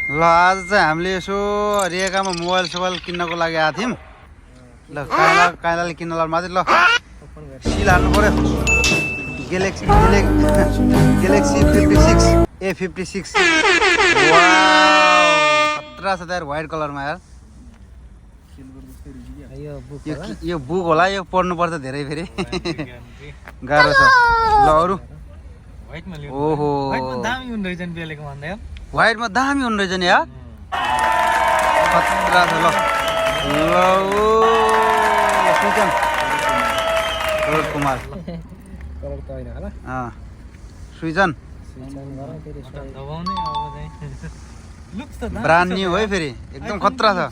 ल आज चाहिँ हामीले यसो रिएकामा मोबाइल सोबाइल किन्नको लागि आएको थियौँ। ल काइलाले किन्नलाई मात्रै ल सिल हाल्नु पर्यो। ग्यालेक्सी 56 A56 खतरा छ यार, व्हाइट कलरमा यार। यो बुक होला, यो पढ्नु पर्छ धेरै फेरि गाह्रो छ। ल अरू ओहो व्हाइटमा दामी हुने रहेछ नि यार, खतरा छ। ल सुजन करोड कुमार सुजन ब्रान्ड न्यू है फेरि, एकदम खतरा छ।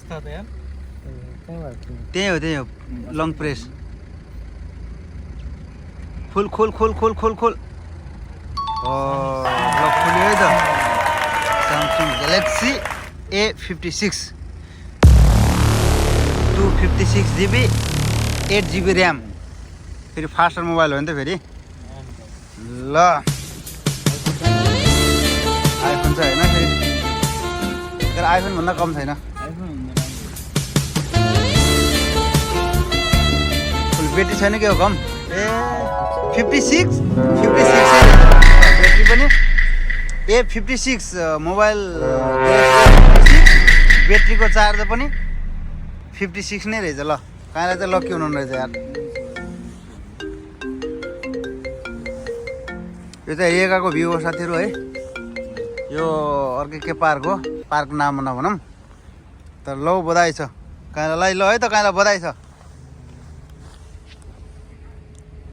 त्यही हो लङ प्रेस। फुल खोल खोल खोल खोल खोल ल खुल्यो है त। Samsung Galaxy A56 256GB 8GB RAM, फेरि फास्टर मोबाइल हो नि त फेरि। ल आइफोन छ होइन फेरि, तर आइफोन भन्दा कम छैन। फुल ब्याट्री छैन के हो कम? ए 56 ब्याट्री पनि A56 मोबाइल ब्याट्रीको चार्जर पनि 56 नै रहेछ। ल कहाँलाई चाहिँ लक्की हुनु रहेछ यार। यो चाहिँ रिएकाको भ्यू हो साथीहरू है। यो अर्कै के पार्क हो, पार्क नाम नभनौँ तर। ल बधाई छ काइलालाई, ल है त काइला बधाई छ।